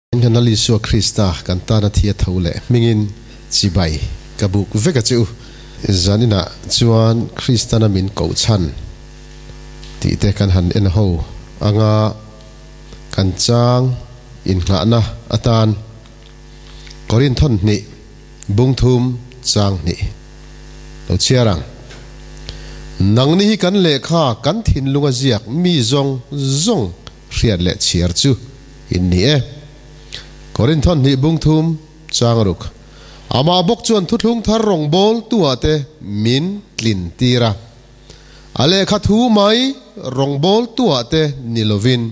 Kan Lal Isua Krista kan tana thi a tho leh hmingin chibai ka buk vek a che u. Zaninah chuan Kristana min koh chhan tih te kan han en ho anga kan chang innghahna atan Korinthon hnih bungthum chang hnih lo chhiar ang. Nangni hi kan lehkha kan thinlunga ziak mi zawng zawng hriat leh chhiar chu in ni e. Korinthon hnih bungthum chang ruk. Amah bawk chuan thuthlung thar rawngbâwl tuah te min tlin tir a. A lehkha thu mai rawngbâwl tuah te ni lovin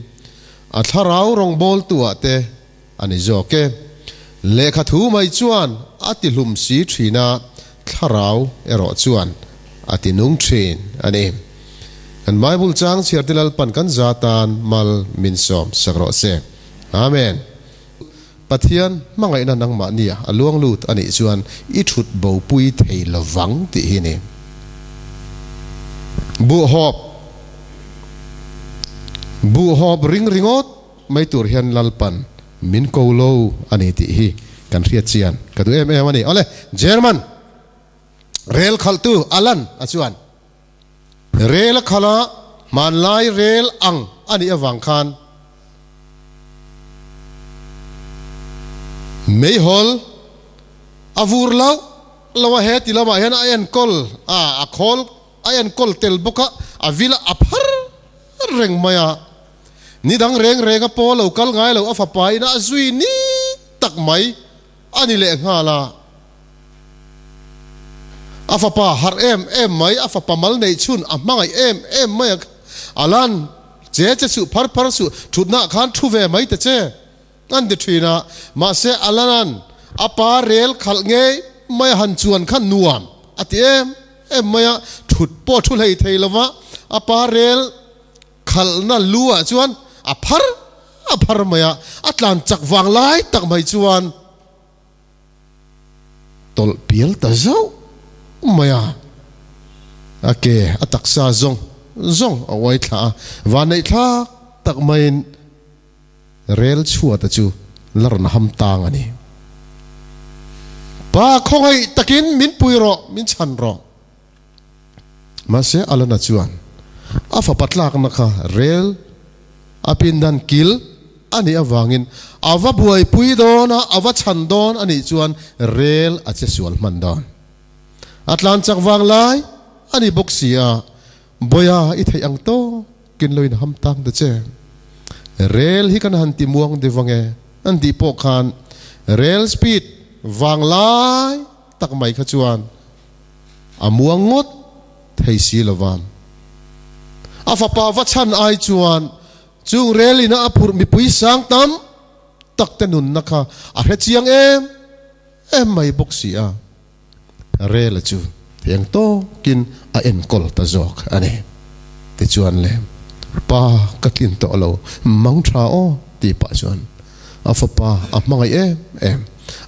a thlarau rawngbâwl tuah te a ni zawk e. Lehkha thu mai chuan a ti hlum si thin a, thlarau erawh chuan a ti nung thin a ni. Kan Bible chang chhiarte Lalpan kan za tan mal min sawm sak rawh se. Amen. Pathian hmangaihna nangmahnia a luang lut a nih chuan i thut bopui thei lovang tih hi ni. Buhhawp Buhhawp ring ringawt mai tur hian Lalpan min ko lo a ni tih hi kan hriat chian ka duh em em a ni. Awle, German rel khalhtu Alan a chuan rel a khalh a, hmanlai rel ang a nih avang khan meihawl a vur loh lo a, he ti lamah hian a enkawl a, a khawl a enkawl tel bawk a, a vil a, a phar reng mai a. Ni dang reng reng a paw lo kal ngai lo a fapa in a zui ni tak mai a ni leh nghal a. A fapa harh em em mai, a fapa mal neih chhun a hmangaih em em mai a, a lan che che suh, phar phar suh, thutna khan thu ve mai ta che an ti thin a. Mahse a lan a pa rel khalh ngei mai a han chuan khan nuam a ti em em mai a, thut pawh thu hlei thei lova a pa rel Khalhna lu ah chuan a phar a phar mai a, a tlan chak vang lai tak mai chuan tawlh pial ta zauh mai a, a ke a taksa zawng zawng a uai thla a, vanneih thlak tak maiin rel chhuata chu la rawn ham tang a ni. Pa khawngaih takin min pui rawh, min chhan rawh. Mahse Alana chuan a fapa tlakna kha rel a pindan kil a nih avangin a va buaipui dawn a, a va chhan dawn a nih chuan rel a che sual hman dawn. A tlan chak vang lai a ni bawk si a, Bawia i theih ang tawkin lo inham tang ta che. Rel hi kan han ti muang deuh ange an tih pawh khan rel speed vang lai tak mai kha chuan A muang ngawt thei si lo va. A fapa va chhan ai chuan chung rel ina a phurh mipui sang tam tak te nunna kha a hre chiang em em mai bawk si a. Rela chu theng tawkin a enkawl ta zawk a ni. Tichuan le, Pa ka tlin tawh lo, mang tha aw tih pah chuan a fapa a hmangaih em em.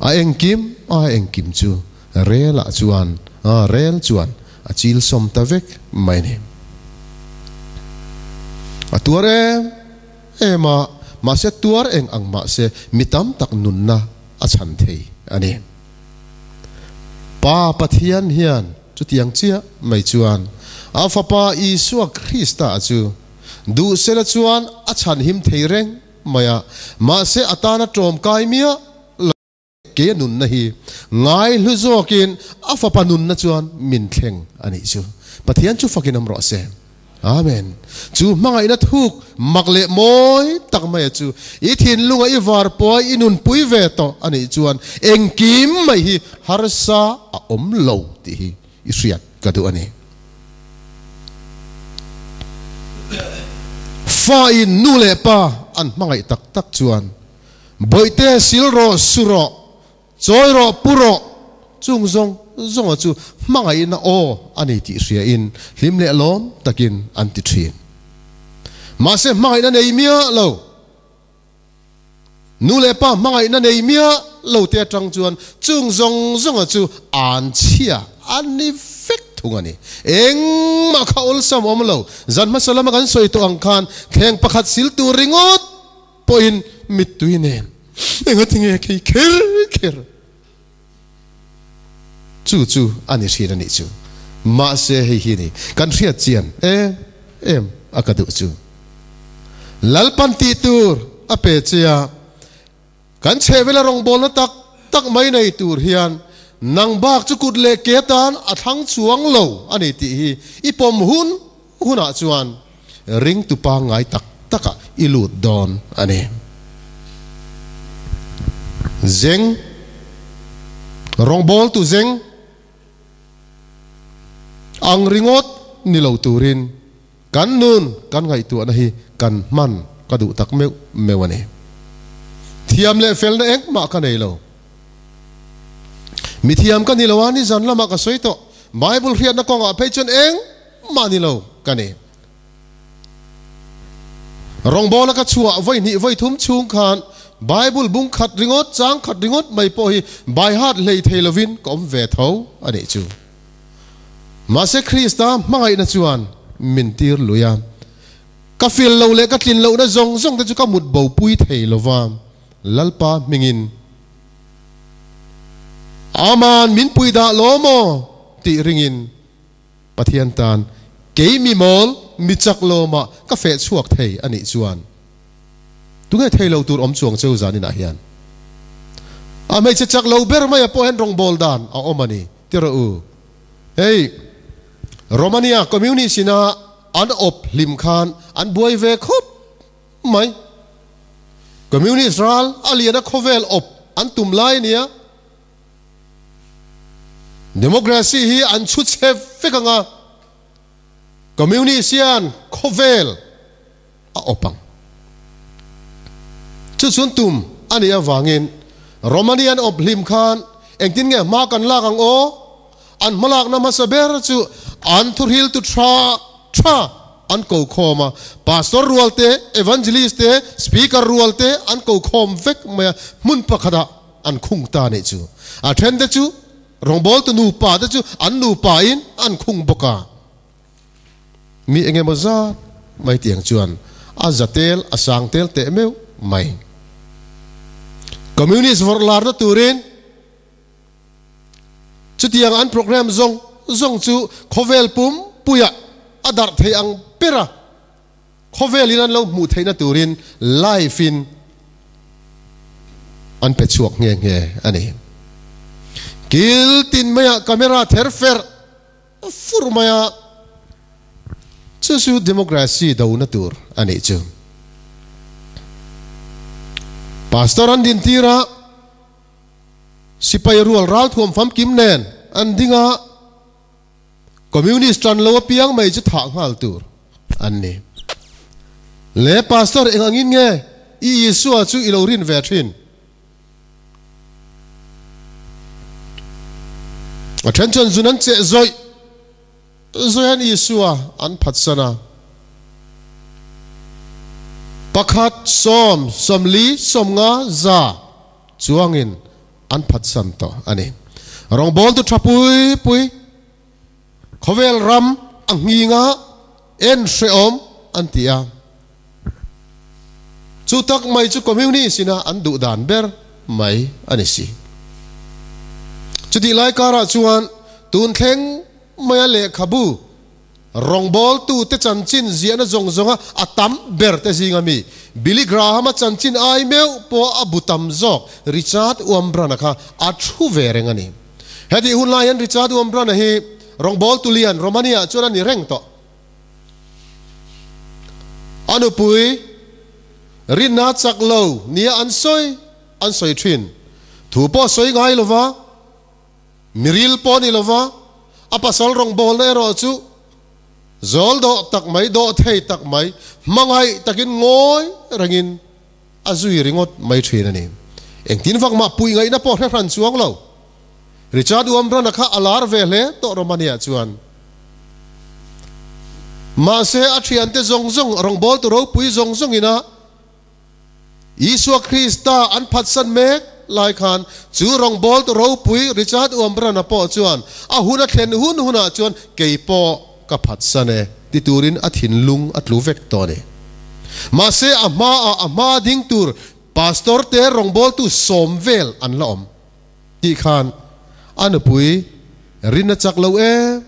A engkim a engkim chu Rel-ah chuan rel chuan a chil sawm ta vek mai a ni. A tuar em em a, mahse tuar eng ang mahse mi tam tak nunna a chhan thei a ni. Pa Pathian hian chutiang chiah mai chuan a Fapa Isua Krista chu duhsela chuan a chhanhim thei reng mai a, mahse a tana tawmkai miah lo. Kei a nunna hi ngai hlu zawkin a fapa nunna chuan min thleng a nih chu. Pathian chu fakin awm rawh se. Amen. Chu hmangaihna thuk mak leh mawi tak maia chu i thinlunga i varpawi i nunpui ve tawh a nih chuan engkim mai hi harsa a awm lo tih hi i hriat ka duh a ni. Fa in nu leh pa an hmangaih tak tak chuan Bawihte sil rawh, su rawh, chawi rawh, pu rawh, chung zawng zawnga chu hmangaihna aw a ni tih hriain hlim leh lawm takin an ti thin. Mahse hmangaihna nei miah lo, nu leh pa hmangaihna nei miah lo te atang chuan chung zawng zawnga chu an chhia a ni vek thung a ni. Engmah kha awlsam awm lo, zan hmasa lama kan sawi tawh ang khan thleng pakhat sil tur ringawt pawhin mittui nen. Engatinge kei kher kher? Chu chu a ni hrin a nih chu. Mahse hei hi ni kan hriat chian em em a ka duh chu. Lalpan tih tur a pe che a, kan chhehvela rawngbawlna tak tak mai nei tur hian nang bak chu kut leh ke atan a thlang chuang lo a ni tih hi i pawm hun hunah chuan ringtu pangngai tak takah i lut dawn a ni. Zeng, rawngbawltu zeng ang ringawt ni lo turin kan nun kan ngaihtuahna hi kan hman ka duh tak meuh meuh a ni. Thiam leh felna engmah ka nei lo. Mithiam ka ni lo a, nizan lamah ka sawi tawh. Bible hriatna kawngah phei chuan eng mah ni lo ka ni. Rawngbawla ka chhuah vawi hnih vawi thum chhung khan Bible bung khat ringawt, chang khat ringawt mai pawh hi by heart hlei thei lovin ka awm ve tho a nih chu. Mahse Krista hmangaihna chuan min tir lui a, ka fil lo leh ka tlin lohna zawng zawng te chu ka mut bo pui thei lova, Lalpa hmingin Aman min pui dah law maw tih ringin Pathian tan kei mi mawl, mi chak lawmah ka feh chhuak thei a nih chuan tunge thei lo tur awm chuang cheu zaninah hian a hmeichhe chak lo ber maia pawh hian rawngbâwl dan a awm a ni ti rawh u. Hei Romania Communist ina an awp hlim khan an buai ve khawp mai. Communist ral a liana khawvel awp an tum lai a nia. Democracy hi an chhu chhe vek ang a, Communist hian khawvel a awp ang. Chu chun tum a nih avangin Romania an awp hlim khan engtin nge hma kan lak ang aw? An hmalakna hmasa ber chu an thuhriltu tha tha an ko khawm a, Pastor rual te, Evangelist te, Speaker rual te an ko khawm vek mai a, hmun pakhatah an khung ta nih chu. A then te chu rawngbawltu nupa te chu an nupa in an khung bawk a. Mi eng emaw zat mai tiang chuan a za tel a sang tel teh meuh mai. Communist vawrh larna turin chutiang an program zawng zawng chu khawvel pum puiah a darh thei ang ber a. Khawvel in an lo hmuh theihna turin live in an pe chhuak nghe nghe a ni. Kil tin maiah camera ther fer fur mai a, chu chu democracy dona tur a nih chu. Pastor an din tir a, sipai rual ralthuam famkim nen an ding a, Communist tan lo apiang mai chu thah nghal tur an ni. Le Pastor eng angin nge i Isua chu i lo rin ve thin? A then chuan zun an cheh zawih zawih an Isua an phatsan a. Pakhat, sawm, sawmli, sawmnga, za chuangin an phatsan tawh a ni. Rawngbawltu tha pui pui khawvel ram a nghinga en hrehawm an ti a. Chu tak mai chu Communist ina an duh dan ber mai a ni si. Chutih lai karah chuan tun thleng maia lehkhabu Rawngbawltute chanchin ziahna zawng zawnga a tam ber te zinga mi, Billy Graham-a chanchin ai meuh pawh a bu tam zawk Richard Wurmbrand-a kha a thu ve reng a ni. Hetih hun lai hian Richard Wurmbrand-a hi rawngbawltu lian Romania-ah chuan a ni reng tawh. A nupui rinna chak lo nia an sawi an sawi thin thu pawh sawi ngai lova, Miril pawh a ni lova, a pasal rawngbawlna erawh chu zawl dawh tak mai, dawh thei tak mai, hmangaih takin ngawi rengin a zui ringawt mai thin a ni. Engtin vak mah puih ngaihna pawh hre hran chuang lo. Richard Wurmbrand-a kha a lar ve hle tawh Romania chuan. Mahse, a thiante zawng zawng, rawngbawltu ropui zawng zawngin a Isua Krista an phatsan mek lai khan chu rawngbawltu ropui Richard Wurmbrand-a pawh chuan a hun a thlen hun hunah chuan kei pawh ka phatsan e ti turin a thinlung a tlu vek tawh a ni. Mahse a hmaah a hma ding tur Pastor te rawngbawltu sawm vel an la awm tih khan a nupui rin a chak lo em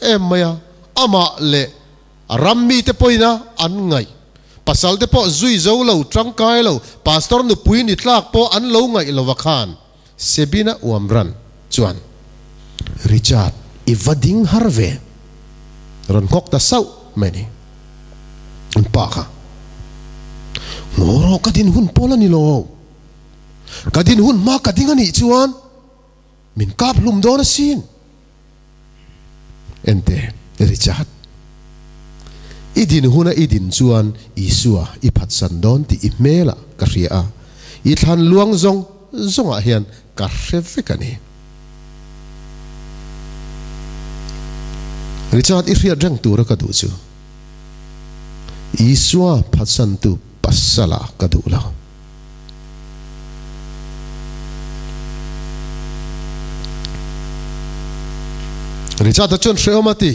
em mai a, amah leh a ram mite pawhin a an ngaih. Pasal te pawh zui zo lo, tangkai lo, pastor nupui ni tlak pawh an lo ngaih lova khan Sebina Uamran chuan, Richard, i va ding har ve, rawn nghawk ta sauh mai ni. An pa kha, Ngaw rawh, ka din hun pawl a ni lo. Ka din hun hma ka ding a nih chuan min kap hlum dawn asin. Ente, Richard, i din huna i din chuan Isua i phatsan dawn tih i hmelah ka hria a, i thlan luang zawng zawngah hian ka hre vek a ni. Richard, i hriat reng tura ka duh chu Isua phatsantu pasala ka duh lo. Richard-a chuan hrehawm a ti,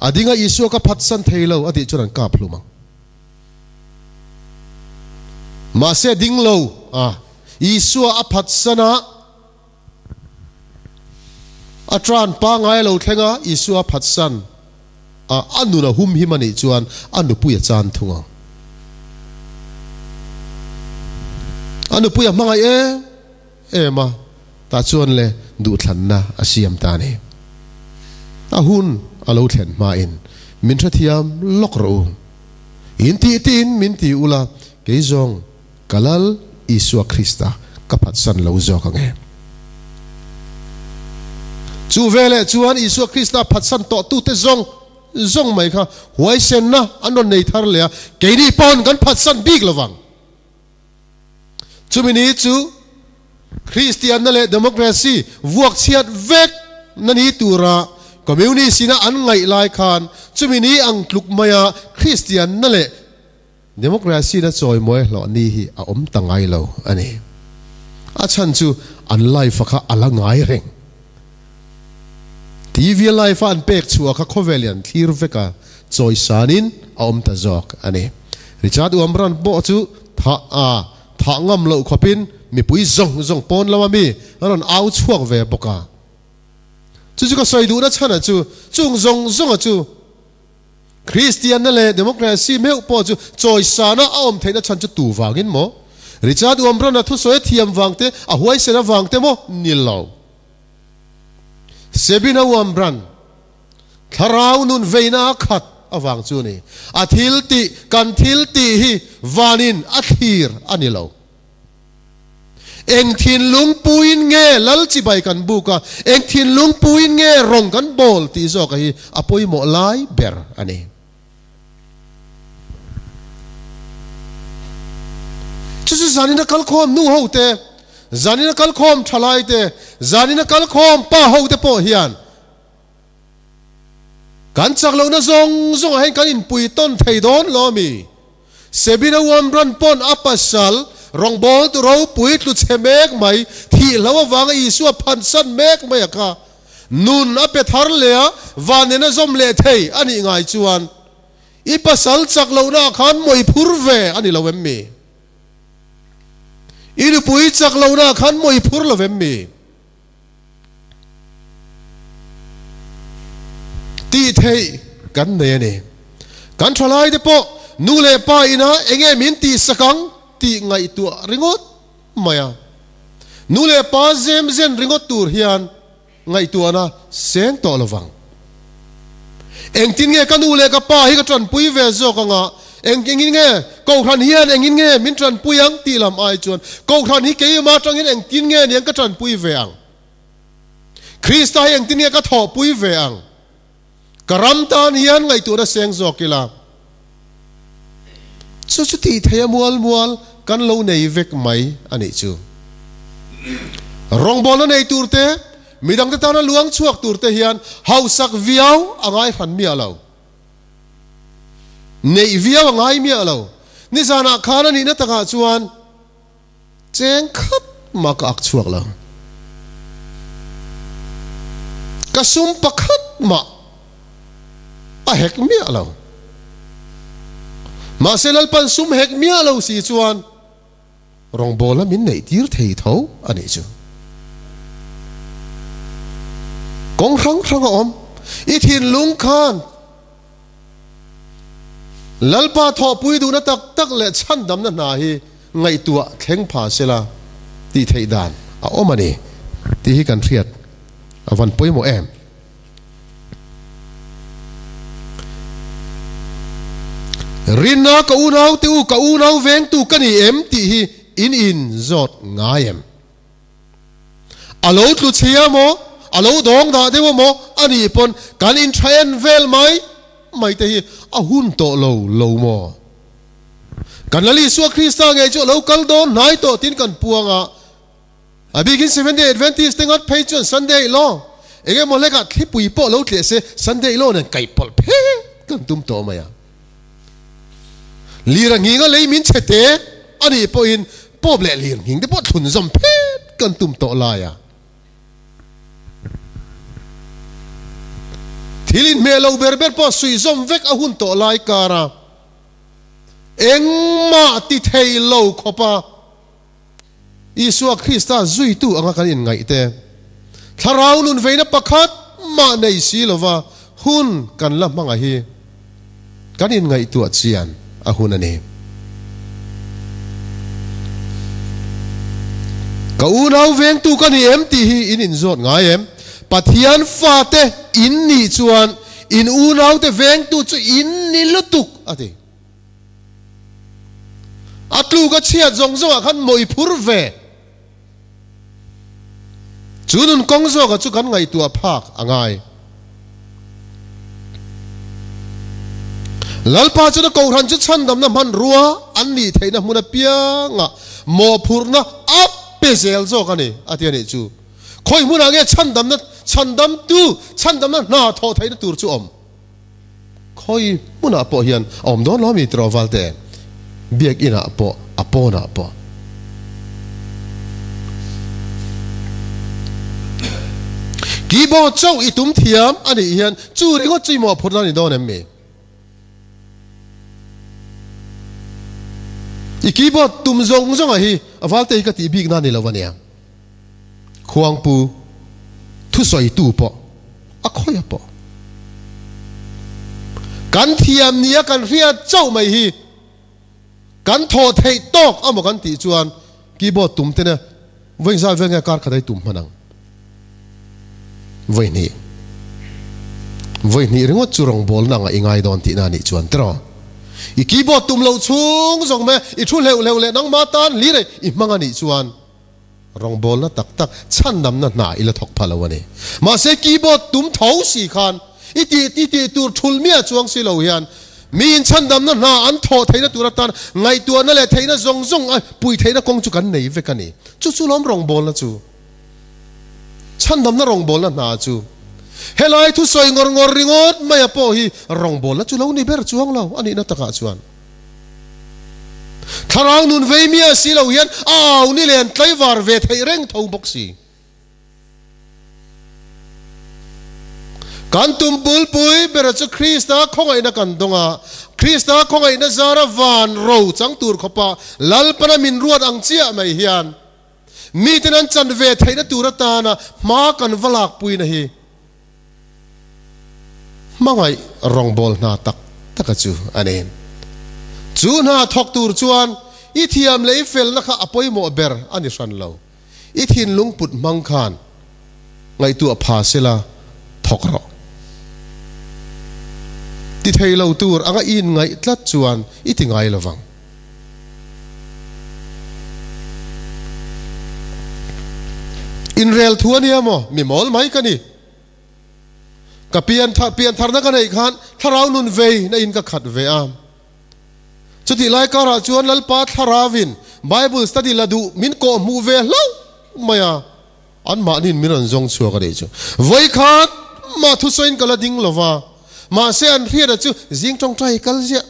A dinga Isua ka phatsan thei lo a tih chuan an kap hlum ang. Mahse a ding lo a, Isua a phatsan a, a tran pangngai lo thleng a, Isua a phatsan a, a nun a hum him a nih chuan a nupui a chan thung ang. A nupui a hmangaih em em a, tah chuan le duhthlanna a siam ta a ni. A hun a lo thlen hmain min hrethiam lawk rawh u. In tih tiin min ti ula, kei zawng ka Lal Isua Krista ka phatsan lo zawk ang e. Chu veleh chuan Isua Krista phatsan tawhtute zawng zawng mai kha huaisenna an rawn nei thar leh a, keini pawn kan phatsan bik lo vang. Chumi ni chu Kristianna leh Democracy vuak chhiat vek na ni tura Communist ina an ngaih lai khan chumi ni ang tluk maia Kristianna leh Democracy na chawimawi hlawh ni hi a awm ta ngai lo a ni. A chhan chu an life a kha a la ngai reng. TV a life a an pek chhuah kha khawvel in an thlir vek a, chawisanin a awm ta zawk a ni. Richard Uamran pawh chu thah a thah ngam loh khawpin mipui zawng zawng pawn lama mi an rawn au chhuak ve bawk a. Chu chu ka sawi duhna chhan a chu, chung zawng zawng a chu Kristianna leh Democracy meuh pawh chu chawisana a awm theihna chhan chu tu vangin maw? Richard Uamran-a thusawi a thiam vang te, a huaisen avang te maw? Ni lo. Sebina Uamran, thlarau nun veina a khat avang chu a ni. A thil tih, kan thil tih hi vanin a thlir a ni lo. Eng thinlung puin nge lal chibai kan buk a, eng thinlung puin nge rawng kan bawl tih zawka hi a pawimawh lai ber a ni. Chu chu zanin a kalkhawm nu ho te, zanin a kalkhawm thalai te, zanin a kalkhawm pa ho te pawh hian kan chak lohna zawng zawngah hian kan inpui tawn thei dawn lo a mi? Sebina Wambrand pawn a pasal rawngbâwl tu ropui tlu chhe mek mai, thih hlo avanga Isua phansan mek mai a kha. Nun a pe thar leh a, van nena zawm leh thei a nih ngai chuan i pasal chak lohnaah khan mawi phur ve a ni lo em mi? I nupui chak lohnaah khan mawi phur lo em mi? Tih theih kan nei a ni. Kan thalaite pawh nu leh pa ina enge min tihsak ang tih ngaihtuah ringawt mai a. Nu leh pa zem zen ringawt tur hian ngaihtuahna seng tawh lo vang. Engtin nge ka nu leh ka pa hi ka tanpui ve zawk anga, engin nge Kohhran hian engin nge min tanpui ang tih lam ai chuan Kohhran hi keimah atangin engtin nge niang ka tanpui ve ang? Krista hi engtin nge ka thawhpui ve ang? Ka ram tan hian ngaihtuahna seng zawk ila. Chu chu tih theih a mual mual kan lo nei vek mai a nih chu. Rawngbawlna nei turte, midangte tana luang chhuak turte hian hausak viau a ngai hran miah lo. Neih viau a ngai miah lo. Nizanah khan a nihna takah chuan cheng khat mah ka ak chhuak lo. Ka sum pakhat mah a hek miah lo. Mahse Lalpan sum hek miah lo si chuan. Rawngbawla min neih tir thei tho a nih chu. Kawng hrang hrang a awm. I thinlung khan Lalpa thawhpui duhna tak tak leh chhandamna hna hi ngaihtuah thleng pha sela tih theih dan a awm a ni tih hi kan hriat a van pawimawh em. Rinna ka unau te u, ka unau vengtu ka ni em tih hi in inzawt ngai em? A lo tlu chhia maw, a lo dawng dah deuh a maw a nih pawn kan intha en vel mai mai te hi a hun tawh lo lo maw? Kan Lal Isua Krista ngei chu a lo kal dawn hnai tawh tiin kan puang a, A bikin Seventh Day Adventist te ngat phei chuan Sunday law eng emaw hlekah thlipui pawh lo tleh se Sunday law nen kaih pawlh phet kan tum tawh mai a. Lir a nghing a lei min chhe te a nih pawhin pawp leh lir nghing te pawh thlun zawm phet kan tum tawh lai a. Thil inhmeh lo ber ber pawh suih zawm vek a hun tawh lai kara engmah ti thei lo khawpa Isua Krista zuitu anga kan inngaih te, thlarau nun veina pakhat mah nei si lova hun kan la hmanga hi kan inngaihtuah chian a hun a ni. Ka unau vengtu ka ni em tih hi in inzawt ngai em? Pathian fate in nih chuan in unaute vengtu chu in ni lutuk a ti. A tluk a chhiat zawng zawngah khan mawi phur ve. Chu nun kawng zawka chu kan ngaihtuah phak a ngai. Lalpa chuan a kohhran chu chhandamna hmanrua an nih theihna hmun apiangah mawhphurhna a pe zel zawk a ni, a ti a nih chu. Khawi hmunah nge chhandamna chhandamtu chhandamna hna thawh theihna tur chu awm? Khawi hmunah pawh hian a awm dawn lo mi tiraw Valte? Biakinah pawh, a pawnah pawh. Keyboard chauh i tum thiam a nih hian chu ringawt chu i mawhphurhna a ni dawn em mi? I keyboard tum zawng zawng ah hi a Valte hi ka tih bikna a ni lo a nia. Khuangpu thusawitu pawh a khawi a pawh. Kan thiam nia kan hriat chauh mai hi kan thawh theih tawk amaw kan tih chuan keyboard tum te nia vawi zat vel nge kar khat ai tum hman ang. Vawi hnih. Vawi hnih ringawt chu rawngbawlna anga i ngai dawn tihna anih chuan tiraw. I keyboard tum loh chhung zawng mai i thu hleuh hleuh leh nangmah tan hlir i hmang anih chuan Rawngbawlna tak tak chhandamna hna i la thawk pha lo a ni. Mahse keyboard tum tho si khan i tih i tih tur thul miah chuang si lo hian miin chhandamna hna an thawh theihna tur atan ngaihtuahna leh theihna zawng zawng a pui theihna kawng chu kan nei vek a ni. Chu chu lawm rawngbawlna chu. Chhandamna rawngbawlna hna chu. Helai thusawi ngawr ngawr ringawt maia pawh hi rawngbawlna chu lo ni ber chuang lo a nihna takah chuan. Thlarau nun vei miah si lo hian a au ni len tlaivar ve theih reng tho bawk si. Kan tum bulpui bera chu Krista khawngaihna kan dawng a, Krista khawngaihna zara van ro chang tur khawpa Lalpana min ruat ang chiah mai hian miten an chan ve theihna tur atana hma kan va lakpuina hi Hmangaih rawngbâwl hna tak taka chu a ni. Chu hna thawk tur chuan i thiam leh i felna kha a pawimawh ber a ni hran lo. I thinlung put hmang khan ngaihtuah pha sela thawk rawh. Ti thei lo tur anga i inngaih tlat chuan i ti ngai lo vang. Inrel thu a nia maw? Mi mawl mai ka ni. Ka pian pian tharna ka neih khan thlarau nun vei na in ka khat ve a. Chutih lai karah chuan Lalpa thlarauin Bible study la duh min kawh hmuh ve hlauh mai a, anmahniin min rawn zawng chhuak a nih chu. Vawikhat mah thusawiin ka la ding lo va, mahse an hriata chu zing tawngtai kal ziah.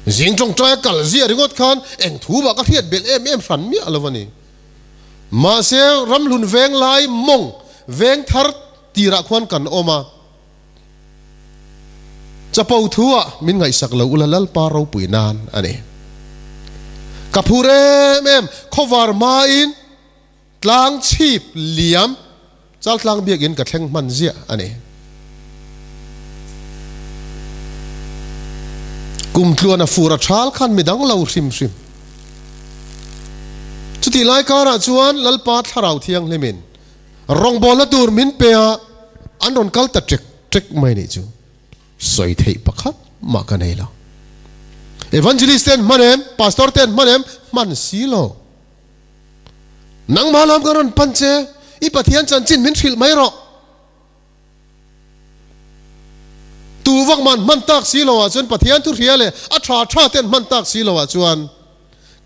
Zing tawngtai kal ziah ringawt khan eng thu mah ka hriat belh em em hran miah lo a ni. Mahse, ramhlun veng lai mawng veng thar tirah khuan kan awm a, chapo thu ah min ngaihsak lo ula Lalpa ropui nan a ni. Ka phur em em, khawvar hmain tlang chhip liam Chaltlang biakin ka thleng hman ziah a ni. Kum tluan a fur a thal khan midang lo hrim hrim. Chutih lai karah chuan Lalpa Thlarau Thianghlimin rawngbawlna tur min pe a, an rawn kal ta ṭek ṭek mai nih chu. Sawi theih pakhat mah ka nei lo. Evangelist te an hman em? Pastor te an hman em? Hman si lo. Nangmah lam kan rawn pan che, i Pathian chanchin min hrilh mai rawh. Tu vak man hman tak si lo ah chuan Pathian thu hria leh a tha tha te an hman tak si lo ah chuan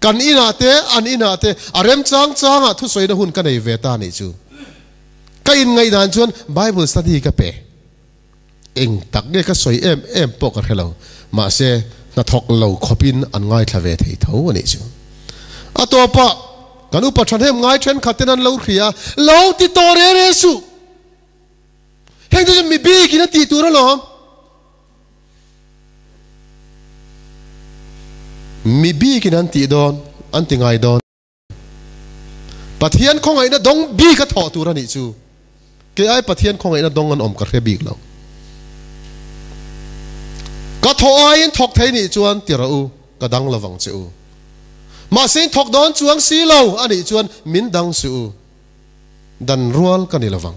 kan inah te an inah te a remchang changah thusawina hun ka nei ve ta nih chu. Ka inngaihdan chuan Bible study ka pe. Eng tak nge ka sawi em em pawh ka hre lo, mahse hnathawk lo khawpin an ngaithla ve thei tho a nih chu. A tawpah kan upa thahnem ngai thenkhat ten an lo hria, lo ti tawh re re suh! Heng te chu mi bikin a tih tur alawm. Mi bikin an tih dawn, an ti ngai dawn. Pathian khawngaihna dawng bik a thawh tur a nih chu. Kei ai Pathian khawngaihna dawng an awm ka hre bik lo. Ka thawh aiin thawk thei nih chuan ti rawh u, ka dang lovang che u. Mahse in thawk dawn chuang si lo a nih chuan min dang suh u. Dan rual ka ni lovang.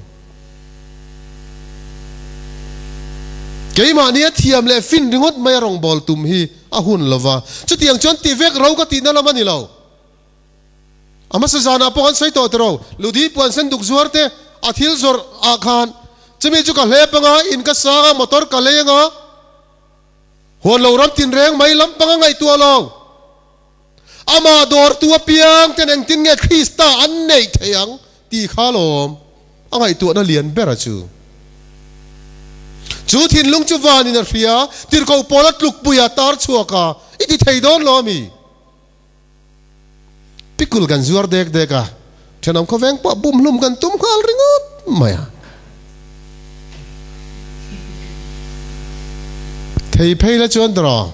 Keimahni a thiam leh fin ringawt mai a rawngbâwl tum hi a hun lova, chutiang chuan ti vek ro ka tihna lam a ni lo. A hmasa zanah pawh kan sawi tawh tiro, Ludi puan sen duk zuar te a thil zawrh ah khan chumi chu ka hlep anga, in ka sang a, motor ka lei anga, huan lo ram tinreng mai lampang a ngaihtuah lo. Amah dawrtu apiang ten engtin nge Krista an neih theih ang tih kha lawm a ngaihtuahna lian ber a chu. Chu thinlung chu vanin a hria, tirhkoh pawl a tlukpui a tar chhuak a, i ti thei dawn lo ami? Pikul kan zuar dek dek a, thenawm khawveng pawh bum hlum kan tum nghal ringawt mai a. Thei phei la chuan tawh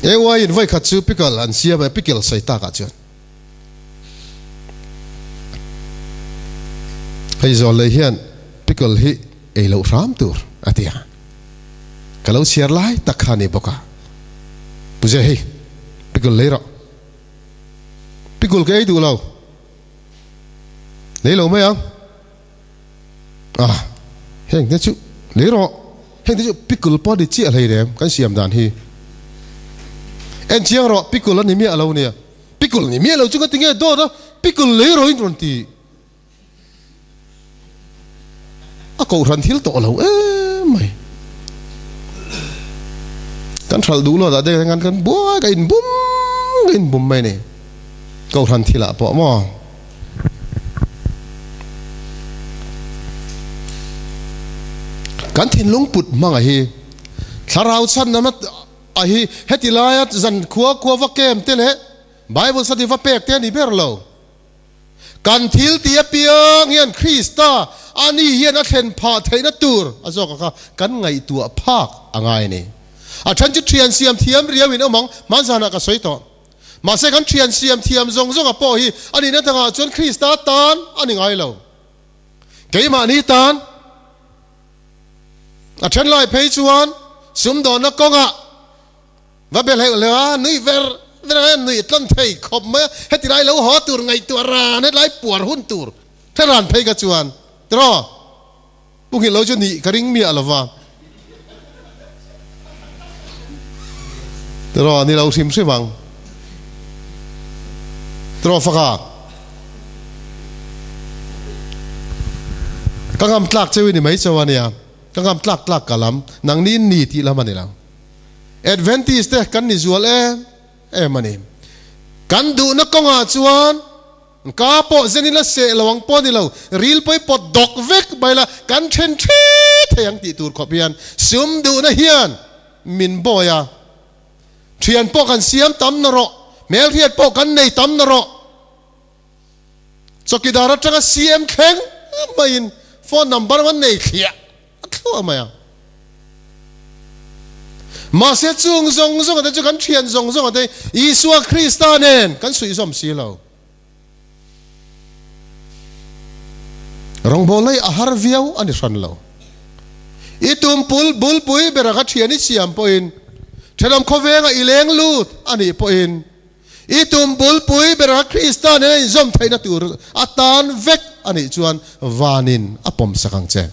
AY in vawikhat chu pickle an siam a, pickle sawi takah chuan. Hei zawl lei hian pickle hi ei loh hram tur a ti a. Ka lo chhiar lai tak kha a ni bawk a. Pu Zia hei pickle lei rawh. Pickle ka ei duh lo. Lei lo mai ang. Ah, heng te chu lei rawh. Heng te chu pickle pawh a ni chiah hlei rem kan siam dan hi. En chiang rawh pickle a ni miah lo nia. Pickle ni miah lo chu ka ti nge dawt a, pickle lei rawh in rawn ti. A kohhran thil tawh lo em mai. Kan hralh duh lo dah dek kan kan buai ka in bum ka in bum mai ni. Kohhran thil ah pawh maw. Kan thinlung put hmang a hi thlarau chhan na a hi heti laia zan khua khua va kem te leh Bible study va pek te a ni ber lo. Kan thil tih apiang hian Krista ani hian a thlen phah theihna tur a zawk a kha kan ngaihtuah phak a ngai a ni. A then chu thian siam thiam riau in awm ang, hmanzanah ka sawi tawh. Mahse kan thian siam thiam zawng zawng a pawh hi a nihna dangah chuan Krista tan a ni ngai lo. Keimahni tan a then lai phei chuan sumdawnna kawngah Va be hleuh hleuh a, nui ver ver a, nui tlawn thei khawp mai a, heti lai lo haw tur ngaihtuah ran, heti lai puar hun tur hre ran phei ka chuan tiraw Pu Nghilh lo chu nih ka ring miah lo va, tiraw ni lo hrim hrim ang tiraw faka ka ngam tlak cheu i ni mai chau a nia, ka ngam tlak tlak ka lam nangni in ni tih lam a ni lo. Adventist te kan ni zual em em a ni. Kan duhna kawngah chuan ka pawh zen ila seh lo ang pawh ni lo, ril pawh i pawt dawk vek mai la, kan then thi thei ang tih tur khawp hian sum duhna hian min bawi a. Thian pawh kan siam tam na rawh, hmelhriat pawh kan nei tam na rawh. Chawkidar atanga CM thleng maiin phone number an nei thliah thluah mai a. Mahse chung zawng zawng te chu kan thian zawng zawng te Isua Krista nen kan suihzawm si lo. Rawngbawlna hi a har viau a ni hran lo. I tum pul bulpui bera ka thian i siam pawhin, thenawm khawvenga i leng lut a nih pawhin, i tum bulpui bera Krista nen a inzawm theihna tur atan vek a nih chuan vanin a pawm sak ang che.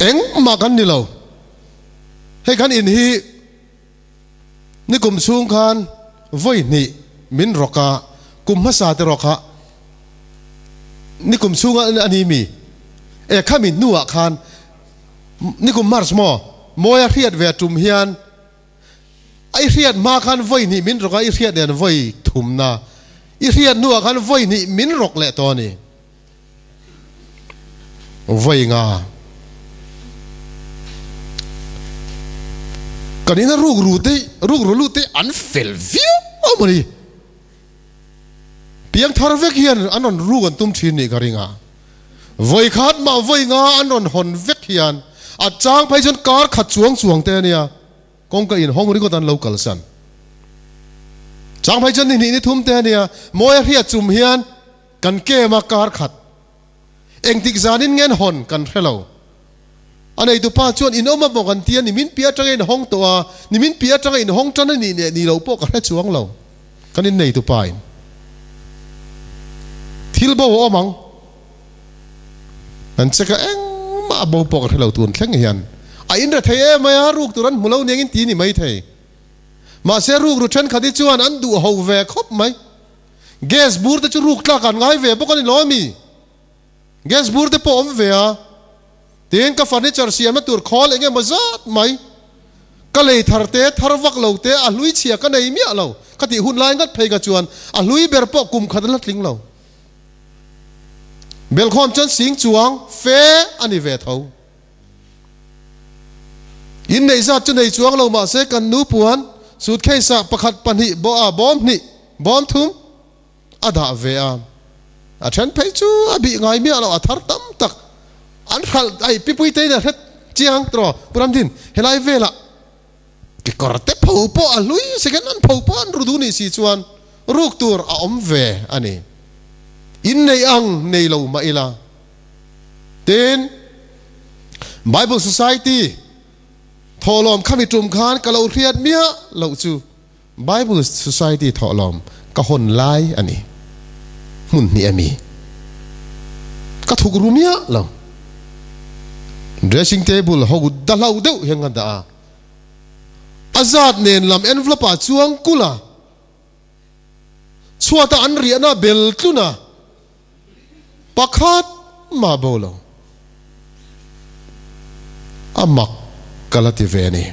Engmah kan ni lo. Hei kan in hi. Nikum chhung khan vawi hnih min rawk a, kum hmasa te rawk a, nikum chhunga a ni mi? E khami hnuah khan nikum March maw? Mawia hriat ve tum hian a i hriat hma khan vawi hnih min rawk a, i hriat nen vawi thumna, i hriat hnuah khan vawi hnih min rawk leh tawh a ni. Vawi nga kan ina ruk ru te ruk ru lut te an fel viau a maw ni. Piang thar vek hian an rawn ruk an tum thin nih ka ring a. Vawi khat mah vawi nga an rawn hawn vek hian a chang phei chuan kar khat chuang chuang te a nia. Kawngka in hawng ringawt an lo kalsan. Chang phei chuan ni hnih ni thum te a nia. Mawi a hriat chum hian Kan kem a kar khat. Engtik zanin ngen hawn kan hre lo. A neitu pa chuan in awm a maw kan ti a, nimin piah atanga in hawng tawh a, nimin piah atanga in hawng tan a nih leh nih loh pawh ka hre chuang lo. Kan in neitu pa in thil bo a awm ang. Kan check a engmah a bo pawh ka hre lo tun thleng hian. A in rethei em mai a, ruk tur an hmu lo niang in ti ni mai thei. Mahse rukru thenkhat hi chuan an duh ho ve khawp mai. Gas bur te chu ruk tlak an ngai ve bawk a ni lo ami? Gas bur te pawh awm ve a. Tin, ka furniture siamna tur khawl eng emaw zat mai. Ka lei thar te, thar vak lo te, a hlui chhia ka nei miah lo. Ka tih hun lai ngat phei ka chuan a hlui ber pawh kum khat a la tling lo. Belkhawm chuan sing chuang fe a ni ve tho. Inneih zat chu nei chuang lo mahse kan nu puan suitcase ah pakhat pahnih bawh a bawm hnih bawm thum a dah ve a. A then phei chu a bih ngai miah lo a thar tam tak an hralh ai pipui te in a hre chiang tawh Pu Ramdin helai velah kekawr te pho pawh a hlui second an pho pawh an ru duh nih si chuan ruk tur a awm ve a ni. Inneih ang nei lo mah ila. Tin, Bible Society thawhlawm khami tum khan ka lo hriat miah loh chu Bible Society thawhlawm ka hawn lai a ni. Hmun hnih a mi. Ka thuk ru miah lo. Dressing table ho da hlo deuh hian ka dah a. A zat nen lam envelope ah chuang kulh a. Chhuata an riahna bel tlun a. Pakhat mah bo lo. A mak ka la ti ve a ni.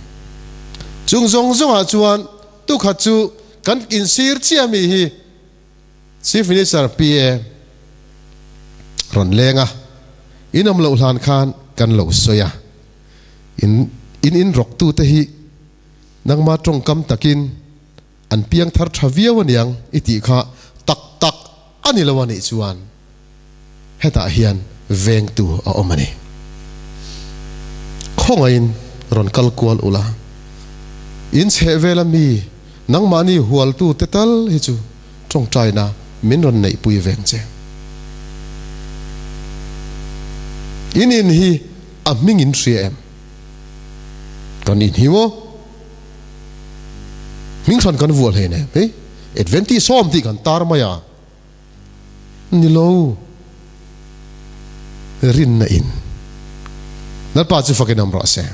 Chung zawng zawngah chuan tukhat chu kan insir chiah mi hi Chief Minister PA rawn leng a, in awm loh hlan khan kan lo sawi a. In in inrawktute hi nangma tawngkam takin An piang thar tha viau aniang i tih kha tak tak a ni lo a nih chuan hetah hian vengtu a awm a ni. Khawngaihin rawn kal kual ula, in chheh vela mi nangmahni hualtu te tal hi chu tawngtaina min rawn neihpui veng che. In in hi a hming in hria em? Kan in hi maw? Hming hran kan vuah hle nen hei Adventist home tih kan tar mai a ni lo rinna in Lalpa chu fakin awm rawh se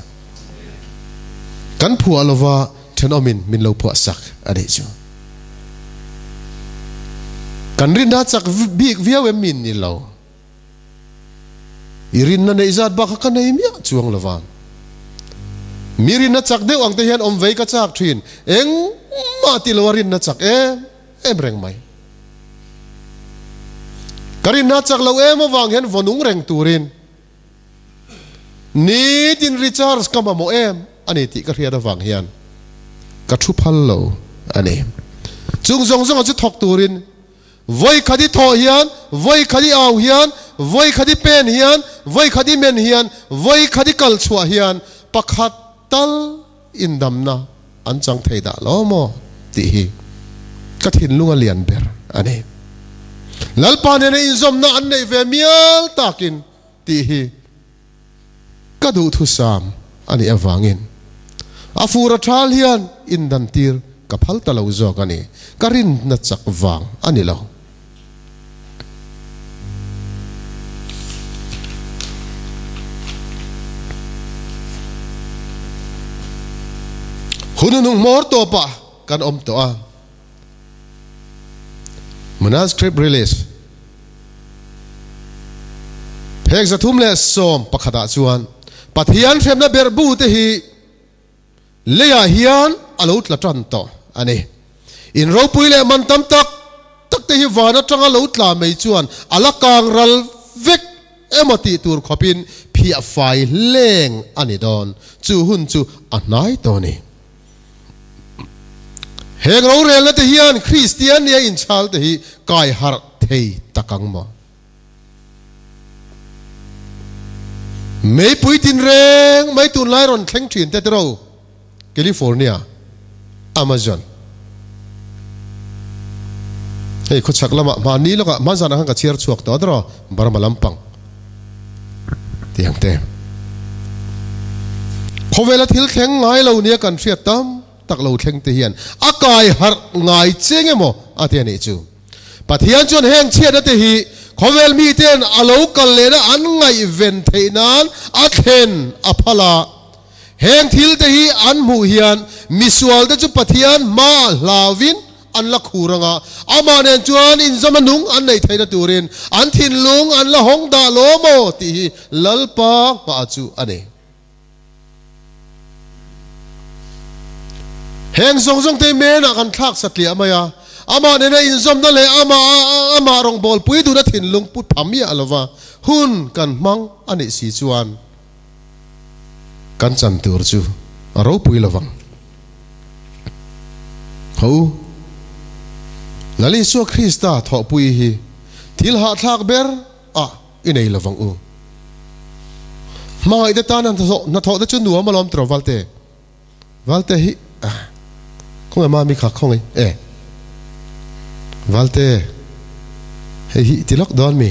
kan phuah lova thenawmin min lo phuah sak a nih chu kan rinna chak bik viau em min ni lo I rinna neih zat bak kha ka nei miah chuang lo vang. Mi rinna chak deuh ang te hian awm vei ka chak thin. Engmah ti lo a rinna chak em em reng mai. Ka rinna chak lo em avang hian vaw nung reng turin nitin recharge ka mamawh em a ni tih ka hriat avang hian ka thu phal lo a ni. Chung zawng zawngah chu thawk turin Vawi khat i thawh hian, vawi khat i au hian, vawi khat i pen hian, vawi khat i men hian, vawi khat i kal chhuah hian pakhat tal indamna an chang thei dah lo maw tih hi ka thinlung a lian ber a ni. Lalpa nena inzawmna an neih ve mial takin tih hi ka duhthusam a nih avangin a fur a thal hian indantir ka phal ta lo zawk a ni. Ka rinna chak vang a ni lo. Hun hnung hmawr tawpah kan awm tawh a. Manuscript Release Phek 311 ah chuan Pathian hremna berhbu te hi Leiah hian a lo tla tan tawh a ni. In ropui leh man tam tak tak te hi van atanga lo tla mai chuan a la kang ral vek emaw tih tur khawpin phiah fai hleng a ni dawn. Chu hun chu a hnai tawh a ni. Heng rorelna te hian Kristian nia inchhal te hi kai harh thei tak ang maw? Meipui tinreng mai tunlai rawn thleng thin te tiro California, Amazon. Hei khawchhak lamah hmanni lawkah hmanzanah khan ka chhiar chhuak tawh tiro Burma lampang tih ang te. Khawvela thil thleng ngai lo nia kan hriat tam tak lo thleng te hian a kai harh ngai cheng emaw a ti a nih chu. Pathian chuan heng chhiatna te hi khawvel miten a lo kal lehna an ngaihven theih nan a thlen a phal a. Heng thil te hi an hmuh hian misual te chu Pathian hmaah hlauin an la khur ang a, amah nen chuan inzawm a nung an neih theihna turin an thinlung an la hawng dah lo maw tih hi Lalpa nghah chu a ni. Heng zawng zawng te menah kan thlak satliah mai a, amah nena inzawmna leh amah amah rawngbâwl pui duhna thinlung put pha miah lova hun kan hmang a nih si chuan kan chan tur chu a ropui lovang. Ho u, Lal Isua Krista thawhpui hi thil hahthlak ber a i nei lovang u. Hmangaih te tan hnathawh te chu nuam alawm tiraw Valte? Valte hi khawngaih mami kha khawngaih e. Valte hei hi ti lawk dawn mi?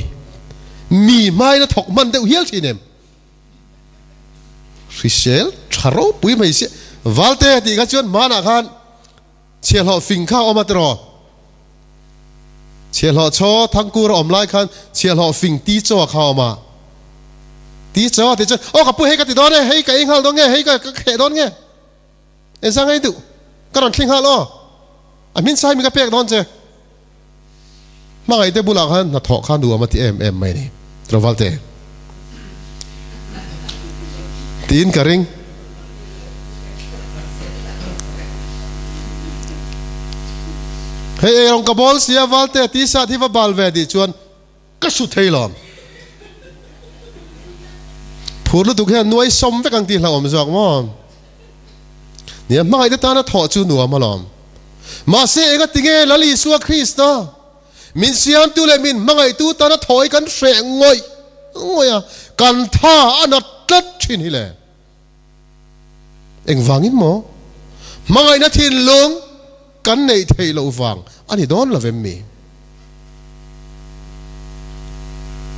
Mi hmain a thawk hman deuh hial thin em? Hrisel tha ropui mai sia. Valte tih kha chuan hmanah khan Chhiahhlawh fing kha a awm a tiraw? Chhiahhlawh chaw Thangkur a awm lai khan chhiahhlawh fing ti chaw kha a awm a. Ti chaw tih chuan, aw ka pu hei ka ti dawn e, hei ka ei nghal dawn nge, hei ka kheh dawn nge? Engzah ngei duh? Ka rawn thling nghal aw. A hmin sai mi ka pek dawn che. Hmangaih te bulah khan hnathawh kha nuam a ti em em mai ni. Tiraw Valte? Tiin ka ring. Hei eirawng ka bawl sia Valte ti sat hi va bal ve tih chuan ka su thei lawm. Phur lutuk hian nuai sawm vek ang tih hlauhawm zawk maw? Nia, hmangaih te tana thawh chu nuam alawm. Mahse enga tinge Lal Isua Krista min siamtu leh min hmangaihtu tana thawh hi kan hreh ngawih ngawih a, kan tha a nat tlat thin hi le. Engvangin maw? Hmangaihna thinlung kan neih theih loh vang a ni dawn lo vem mi?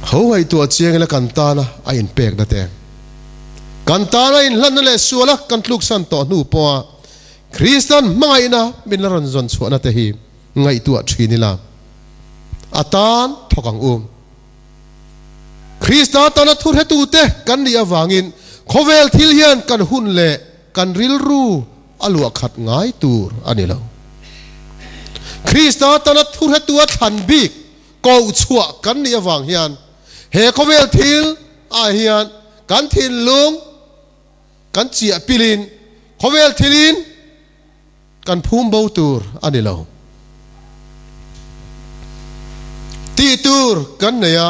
Ho ngaihtuah chiang ila kan tana a inpekna te, kan tana inhlanna leh suala kan tluksan tawh hnu pawha Kristan hmangaihna min la rawn zawn chhuahna te hi ngaihtuah thin ila a tan thawk ang u. Krista tana thuhretute kan nih avangin khawvel thil hian kan hun leh kan rilru a luah khat ngai tur a ni lo. Krista tana thuhretua thlan bik koh chhuah kan nih avang hian he khawvel thil ah hian kan thinlung kan chiah pilin khawvel thilin kan phum bo tur a ni lo. Tih tur kan nei a,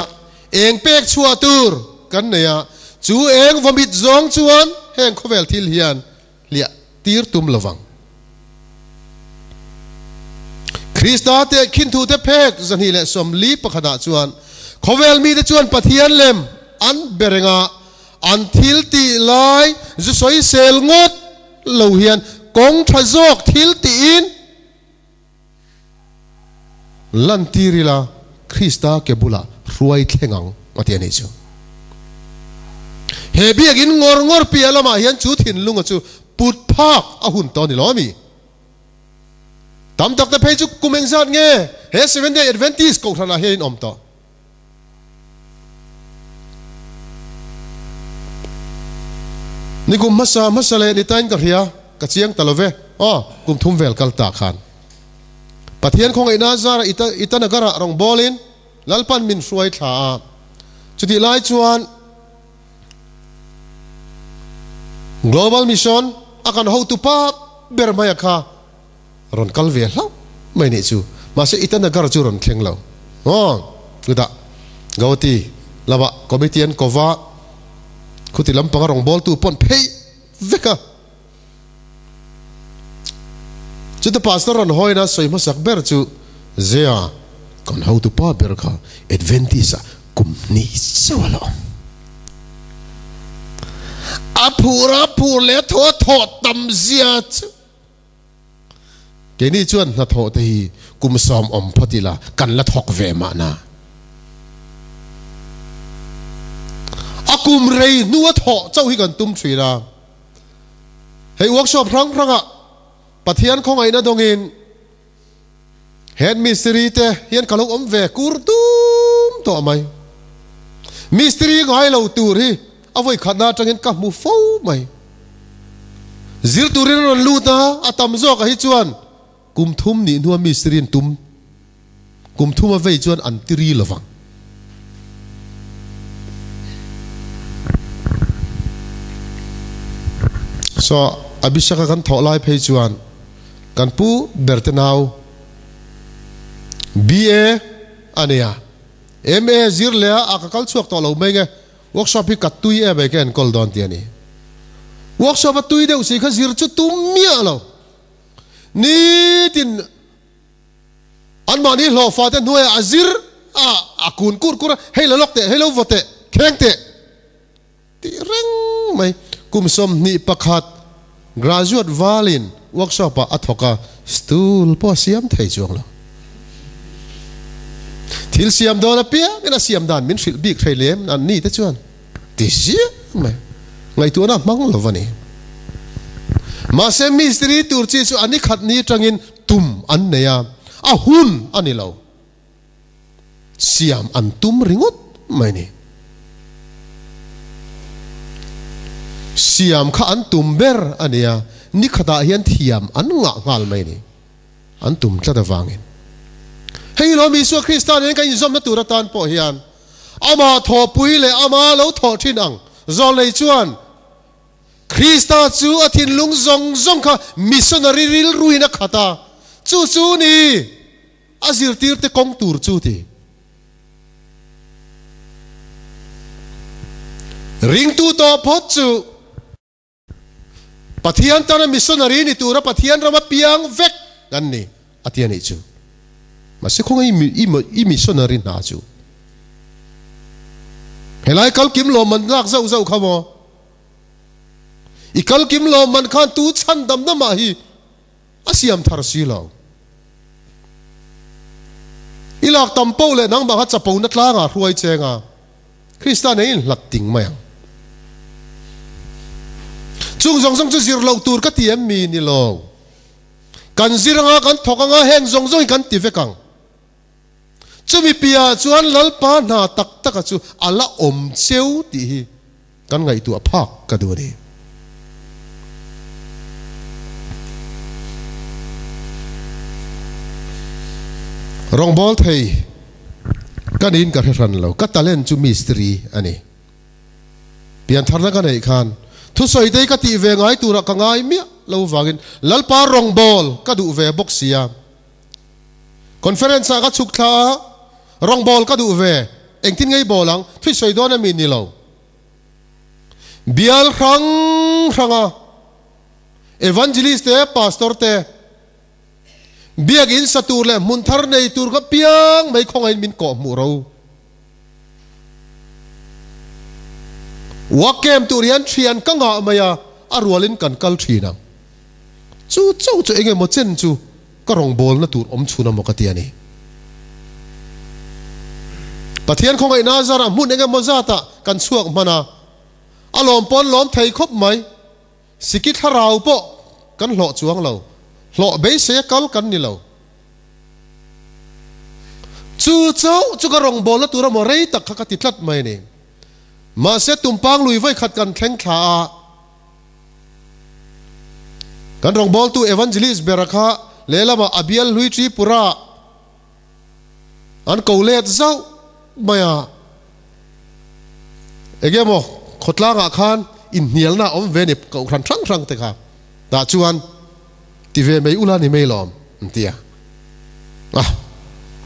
eng pek chhuah tur kan nei a, chu eng vawmit zawng chuan heng khawvel thil hian hliah tir tum lovang. Krista te khinthute phek 241 ah chuan khawvel mite chuan Pathian lem an be reng a, An thil tih lai zu sawisel ngawt lo hian kawng tha zawk thil tiin lantir ila Krista ke bulah hruai thleng ang a ti a nih chu. He biakin ngawr ngawr piah lamah hian chu thinlunga chu put phak a hun tawh a ni lo a mi? Tam tak te phei chu kum engzat nge he Seventh Day Adventist kohhranah hian in awm tawh? Ni kum hmasa hmasa leh ni tain ka hria, ka chiang ta lo ve. Aw, kum thum vel kal ta khan. Pathian khawngaihna zara Ita Itanagar-ah rawngbawlin Lalpan min hruai thla a. Chutih lai chuan Global Mission a kan hotu pa ber mai a kha rawn kal ve hlauh mai nih chu. Mahse Itanagar chu rawn thleng lo. Aw, chutah Gauhati lamah committee an ko va, khuti lampanga rawngbawltu pawn phei vek a. Chuta pastor rawn hawina sawi hmasak ber chu Zea kan hotu pa ber kha Adventist ah kum hnih chauh a la awm. A phur a phur leh a thaw a thawh tam zia chu keini chuan hnathawh te hi kum sawm awm phawt ila kan la thawk ve mahna. A kum rei hnu a thawh chauh hi kan tum thin a. Hei workshop hrang hrangah Pathian khawngaihna dawngin Head Mistiri te hian ka lo awm ve kur tum tawh mai. Mistiri ngai lo tur hi a vawi khatna atangin ka hmu fo mai. Zir turin a rawn lut a, a tam zawkah hi chuan kum thum nih hnua mistiri an tum. Kum thum a vei chuan an tiri lovang. So Abhishek-a kan thawh lai phei chuan kan pu ber te nau BA a nei a, MA zir leh a, a ka kal chhuak tawh lo mai nge, workshop hi ka tui em ai ka enkawl dawn tih a ni. Workshop a tui deuh si kha zir chu tum miah lo. Nitin. Anmahni hlawhfa te hnuaiah a zir a, a kun kur kur a, hei la lawk teh, hei lo vaw teh, kheng teh tih reng mai. Kum 21 graduate valin workshop ah a thawk a, stool pawh a siam thei chuang lo. Thil siam dawn apiangin a siam dan min hrilh bik hrei lem an ni te chuan ti ziah mai. Ngaihtuahna a hmang lo va ni. Mahse mistiri tur chi chu a ni khat ni atangin Tum an nei a, a hun a ni lo. Siam an tum ringawt mai ni. Siam kha an tum ber a nia, ni khatah hian thiam an ngah nghal mai ni. An tum tlat avangin. Hei hi lawm Isua Krista nen kan inzawmna tur atan pawh hian Amah thawhpui leh Ama lo thawh thin ang zawlnei chuan Krista chu a thinlung zawng zawng kha missionary rilruin a khat a, chu chu ni a zirtirte kawng tur chu ti. Ringtu tawh phawt chu Pathian tana missionary ni tura Pathian rama piang vek kan ni a ti a nih chu. Mahse khawngaih i missionary hna chu helai kalkim lawmman lak zauh zauh kha maw? I kal kim lo man khan tu chhan dam na mah hi a siam thar si lo. I lak tam poh leh nangmah kha chapo na tlang ah hruai cheng a, Krista nei in hlat ting mai ang. Chung zawng zawng chu zir loh tur ka ti em mi ni lo. Kan zir anga kan thawk anga heng zawng zawng hi kan ti vek ang. Chumi piahah chuan Lalpa hna tak taka chu a la awm cheu tih hi kan ngaihtuah phak ka duh a ni. Rawngbâwl thei ka niin ka hre hran lo, ka talent chu mistiri a ni. Piantharna ka neih khan thusawi te hi ka tih ve ngai turah ka ngai miah lo vangin Lalpa rawngbâwl ka duh ve bawk sia. Conference ah ka chhuk thla a, rawngbâwl ka duh ve, engtin ngei bawl ang, thui sawi dawn a mi ni lo. Bial hrang hrang a, Evangelist te, Pastor te, Biakin sa tur leh hmun thar nei tur kha piang mai khawngaihin min kawh hmuh ro. Work camp tur hian thian ka ngah mai a, a rualin kan kal thin ang. Chu chauh chu eng emaw chen chu ka rawngbawlna tur awm chhun amaw ka ti a ni. Pathian khawngaihna zarah hmun eng emaw zatah kan chhuak hman a, a lawm pawn lawm thei khawp mai. Siki thlarau pawh kan hlawh chuang lo, hlawh beisei a kal kan ni lo. Chu chauh chu ka rawngbawlna tur amaw rei tak kha ka ti tlat mai a ni. Mahse tumpang lui vawikhat kan thleng thla a, kan rawngbawltu Evangelist bera kha lehlamah a bial hlui Tripura an ko let zauh mai a, enge maw khawtlangah khan inhnialna a awm ve ni kohhran hrang hrang te kha tah chuan ti ve mai ula ni mai lawm an ti a, a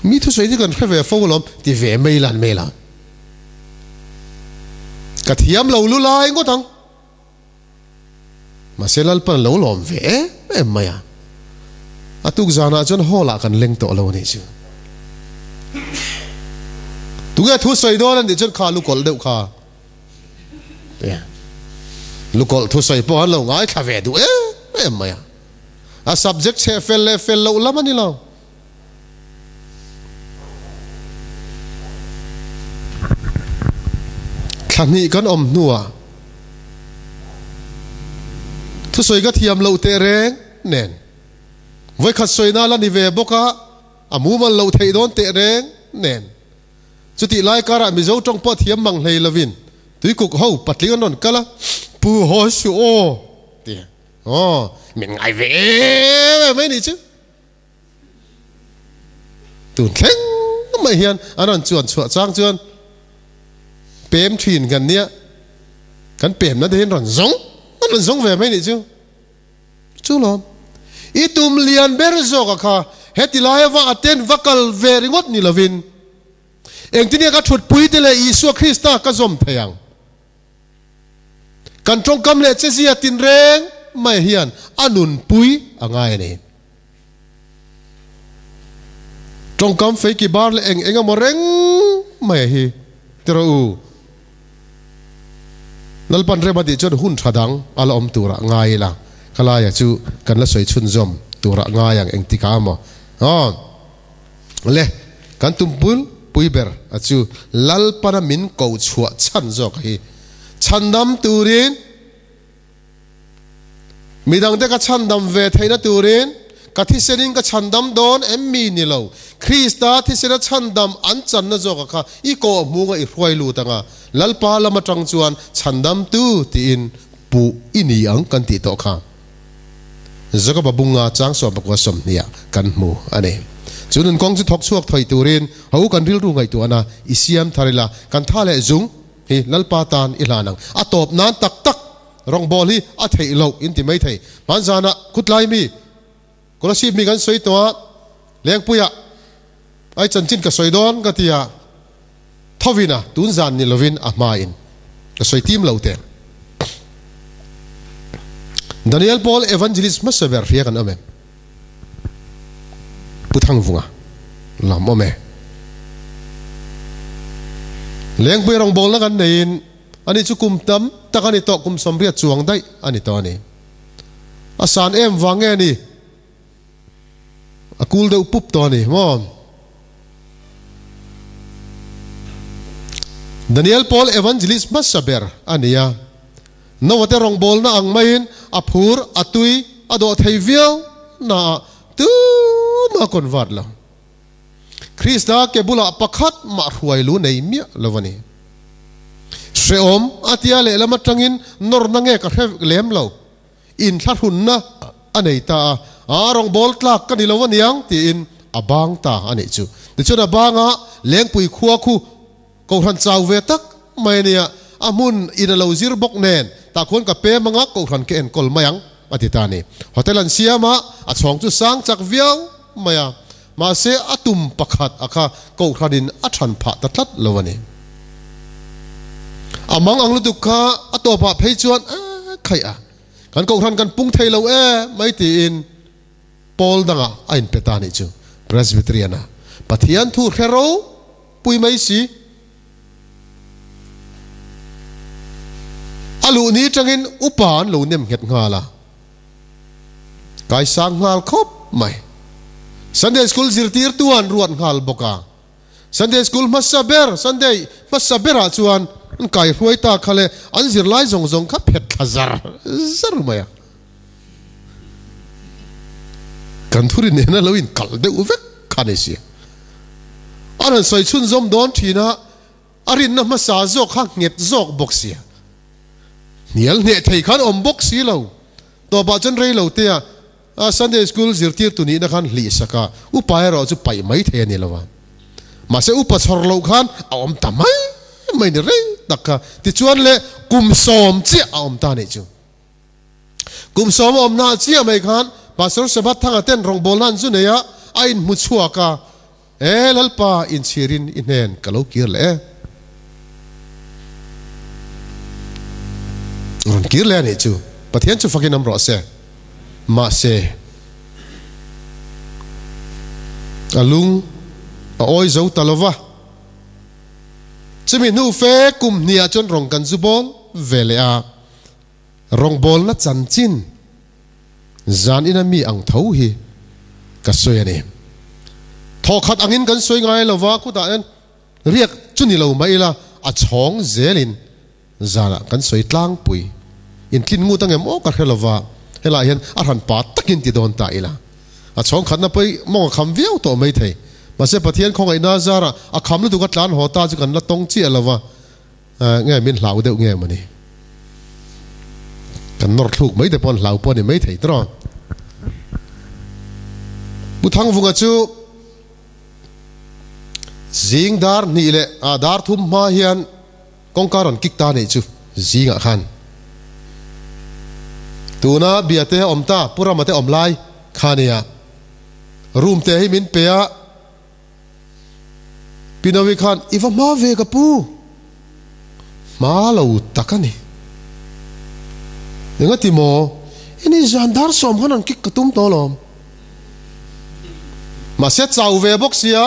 mi thusawi chu kan hre ve fo alawm ti ve mai la ni mai la ka thiam lo lu lai ngawt ang. Mahse Lalpan a lo lawm ve em em mai a, a tuk zanah chuan hall ah kan leng tawh lo a nih chu. Tunge thu sawi dawn a nih chuan kha lukawlh deuh kha lukawlh thu sawi pawh an lo ngaithla ve duh em em mai a, a subject chhe fel leh fel loh lam a ni lo. Thla hnih kan awm hnuah thusawi ka thiam loh teh reng nen vawikhat sawina la ni ve bawk a, a mumal loh theih dawn teh reng nen chutih lai karah Mizo tawng pawh thiam mang hlei lovin tuikuk ho patling an rawn kal a, Pu haw suh aw ti aw min ngai ve em em mai ni chu. Tun thleng mai hian an rawn chuan chhuah chang chuan pem thin kan nia, kan pemna te hian rawn zawng an rawn zawng ve mai nih chu. Chu lawm. I tum lian ber zawk a kha heti laia va aten va kal ve ringawt ni lovin engtin nge ka thutpui te leh Isua Krista ka zawm thei ang. Kan tawngkam leh chezia tinreng mai hian a nunpui a ngai a ni. Tawngkam feiki bar leh eng eng emaw reng mai hi ti rawh u. Lalpan rem a tih chuan hun tha dang a la awm turah ngai ila, khalaia chu kan la sawi chhunzawm turah ngai ang engtikah emaw. Aw. Le, kan tum pul pui ber a chu Lalpana min ko chhuah chhan zawk a hi. Chhandam turin, midangte ka chhandam ve theihna turin ka thisenin ka chhandam dawn em mi ni lo, Krista thisena chhandam an channa zawk a kha i kawh hmunga i hruai lut anga Lalpa lam atang chuan chhandamtu tiin puh i ni ang kan tih tawh kha. Jakoba bunga chang 19 20ah kan hmu a ni. Chu nun kawng chu thawk chhuak thawih turin ho kan rilru ngaihtuahna i siam thar ila, kan tha leh zung hi Lalpa tan i hlan ang. A tawp nan tak tak rawngbawl hi a theih loh in ti mai thei. Hmanzanah khutlai mi, Kolasib mi kan sawi tawh a, Lengpuiah ai chanchin ka sawi dawn ka ti a, Thovin a, tun zan ni lovin a hmain ka sawi tim lo teh. Daniel Paul Evangelist hmasa ber hria kan awm em? Pu Thangvunga lam awm e. Lengpui rawngbawlna kan neiin ani chu kum tam tak a ni tawh, kum 80 chuang daih a ni tawh a ni. A san em vang nge ni? A kul deuh pup tawh a ni maw? Daniel Paul Evangelist hmasa ber a ni a, Noah te rawngbawlna ang maiin a phur, a tui, a dawh thei viau naah tumah a convert lo. Krista ke bulah pakhat mah hruai lu nei miah lo a ni. Hrehawm a tia lehlam atangin nawrna nge ka hre lem lo. Inthlahrunna a nei ta a, Aa rawngbâwl tlâk ka ni lo aniang tiin a bâng ta a nih chu. Tichuan a bânga Lengpui khua khu Kohhran chau ve tak mai a nia, a hmun in a lo zir bawk nen tah khuan ka pem anga Kohhran ka enkawl mai ang a ti ta a ni. Hotel an siam a, a chhawng chu sang chak viau mai a, mahse a tum pakhat a kha Kohhranin a chhan phah ta tlat lo a ni. A mang ang lutuk kha a tawpah phei chuan eh khaih a, kan Kohhran kan pung thei lo e mai tiin Paul dangah a inpe ta nih chu. Presbyterian a Pathian thu hre ropui mai si. A luh ni tangin upa an lo nem nghet nghal a. Kaisang nghal khawp mai. Sunday School zirtirtu an ruat nghal bawk a. Sunday School hmasa ber, Sunday hmasa berah chuan an kai hruai ta kha le an zirlai zawng zawng kha phet thla zar zar mai a. Kan thuri nena lo inkalh deuh vek kha ni si. An han sawi chhunzawm dawn thin a, a rinna hmasa zawk kha nghet zawk bawk sia. Hnial hneh thei khan awm bawk si lo. Tawpah chuan rei lo te a. A Sunday School zirtirtu nihna khan hlih sak a, upa erawh chu paih mai thei a ni lo a. Mahse upa chhawr loh khan a awm ta mai mai ni rei tak kha. Tichuan le kum sawm chiah a awm ta nih chu. Kum sawm a awmna ah chiah mai khan Pastor Sabbath Thanga ten rawngbawlna an zu nei a, a inhmu chhuak a, E Lalpa, inchhirin i hnen ka lo kir leh e. Rawn kir leh a nih chu. Pathian chu fakin awm rawh se. Mahse, a lung a awi zo ta lo va. Chumi hnu fe kum hniah chuan rawn kan zu bawl ve leh a. Rawngbawlna chanchin zan ina mi ang tho hi ka sawi a ni. Thawkhat angin kan sawi ngai lo va, khutah hian riak chu ni lo mah ila a chhawng zelin zanah kan sawi tlangpui. Intlin ngut angem aw ka hre lo va, helaiah hian a hran pa takin ti dawn ta ila. A chhawng khatna pawh mawng a kham viau tawh mai thei. Mahse Pathian khawngaihna zarah a kham lutuk a tlan haw ta chu kan la tawng chiah lo va. Nge min hlau deuh nge mawni? Kan nawr thluk mai te pawh an hlau pawh a ni mai thei tawh. Pu Thangvunga chu zing dar hnih leh dar thum hma hian kawngka rawn kik ta a nih chu zingah khan. Tuna bia te a awm ta, Pu Rama te awm lai kha nia. Room te hi min pe a. Pinawi khan, I va hma ve ka pu? Hma lo tak a ni. Engati maw? Ini zan dar sawm khan an kik ka tum tawh alawm. Mahse chau ve bawk sia,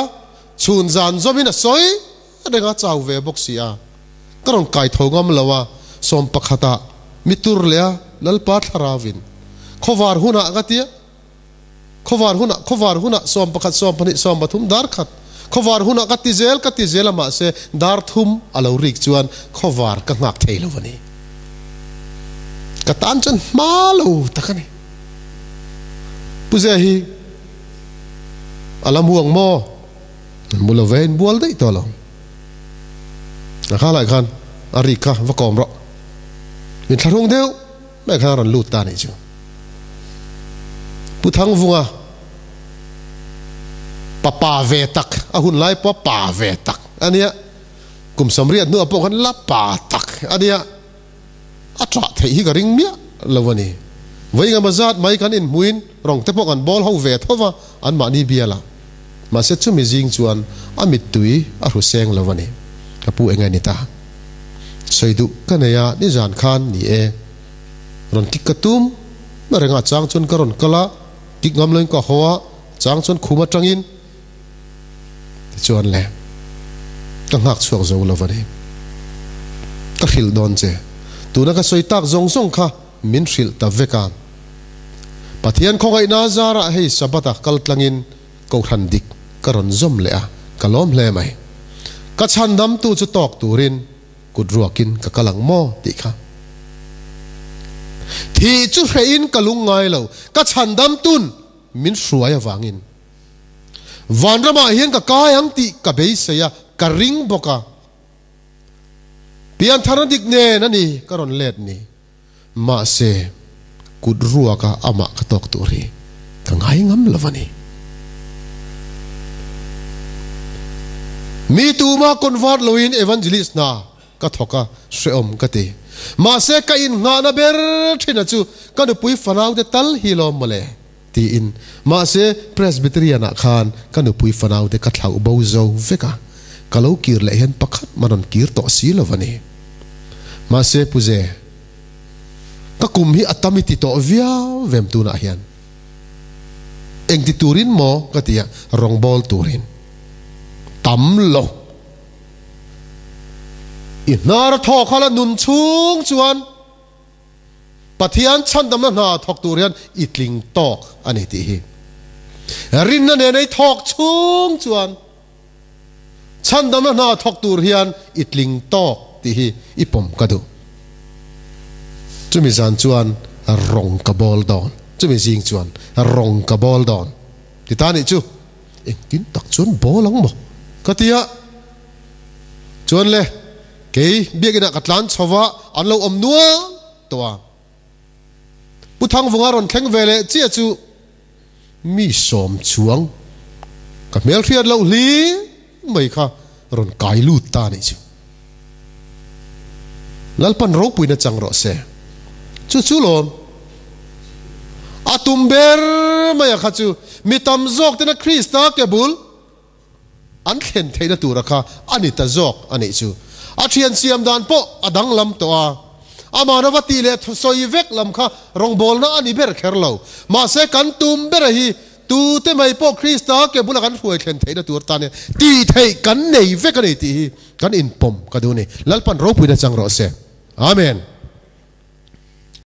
chhun zan zawmin a sawi reng a, chau ve bawk sia. Ka rawn kai tho ngam lo a, sawm pakhatah mi tur leh a Lalpa thlarauin khawvar hunah ka tia. Khawvar hunah, khawvar hunah, 11, 12, 13, dar khat. Khawvar hunah ka ti zel, ka ti zel a mahse dar thum a lo rik chuan khawvar ka nghak thei lo a ni. Ka tan chuan hma lo tak a ni. Pu Zia hi a la mu ang maw? Mu lo ve, inbual daih tawh lo. A kha lai khan a rik kha va kawm rawh. Inthlahrung deuh. Mai khan a rawn lut ta a nih chu. Pu Thangvunga pa pa ve tak, a hun lai pawh pa ve tak a nia. Kum samriat hnuah pawh khan la pa tak a nia. A ṭah theih hi ka ring miah lo a ni. Vawi engemaw zat mai kan inhmuin rawng te pawh kan bawl ho ve tho va, anmahni bial a. Mahse chumi zing chuan a mittui a hru seng lo a ni. Ka pu eng nge ni ta? Sawi duh ka nei a, nizan khan ni e. Rawn kik ka tum na reng a, chang chuan ka rawn kal a, kik ngam loin ka haw a, chang chuan khum atangin tichuan le ka nghak chhuak zo lo a ni. Ka hrilh dawn che, tuna ka sawi tak zawng zawng kha min hrilh ta vek a. Pathian khawngaihna zarah hei Sabbath-a kal tlangin Kohhran dik ka rawn zawm leh a, ka lawm hle mai. Ka chhandamtu chu tawk turin kut ruakin ka kal ang maw tih kha. Thih chu hrehin ka lung ngai lo, ka chhandamtun min hruai avangin. Vanramah hian ka kai ang tih ka beisei a, ka ring bawk a. Piantharna dik nen a ni ka rawn let ni. Mahse, kut ruaka amah ka tawk tur hi ka ngai ngam lo a ni. Mi tuma convert loin evangelist hna ka thawk a, hrehawm ka ti. Mahse, ka innghahna ber thin a chu ka nupui fanaute tal hi lawm mawle tiin. Mahse, Presbyterian-ah khan ka nupui fanaute ka thlauh bo zo vek a, ka lo kir leh hian pakhat man rawn kir tawh si lo a ni. Mahse, Pu Ze, ka kum hi a tam i ti tawh viau vem tunah hian. Engti turin maw ka ti a, rawngbâwl turin. Tam lo. I hnar a thaw kha la nun chhung chuan. Pathian chhandamna hna thawk tur hian i tling tawk a ni tih hi. Rinna nena i thawk chhung chuan chhandamna hna thawk tur hian i tling tawk tih hi i pawm ka duh. Chumi zan chuan rawng ka bawl dawn, chumi zing chuan rawng ka bawl dawn ti ta nih chu. Engtin tak chuan bawl ang maw? Ka ti a. Chuan le, kei biakinah ka tlan chho va, an lo awm nual tawh a. Pu Thangvunga rawn thleng ve leh chiah chu mi sawm chuang ka hmelhriat loh hlim mai kha rawn kai lut ta a nih chu. Lalpan ropuina chang rawh se. Chu chu lawm. A tum ber mai a kha chu mi tam zawk tena Krista ke bul an thlen theihna tura kha a ni ta zawk a nih chu. A thian siam dan pawh a danglam tawh a, amahna va tih leh sawi vek lam kha rawngbawlna a ni ber kher lo. Mahse kan tum bera hi tute mai pawh Krista ke bula kan hruai thlen theihna tur tan hian tih theih kan nei vek a ni tih hi kan inpawm ka duh a ni. Lalpan ropuina chang rawh se. Amen.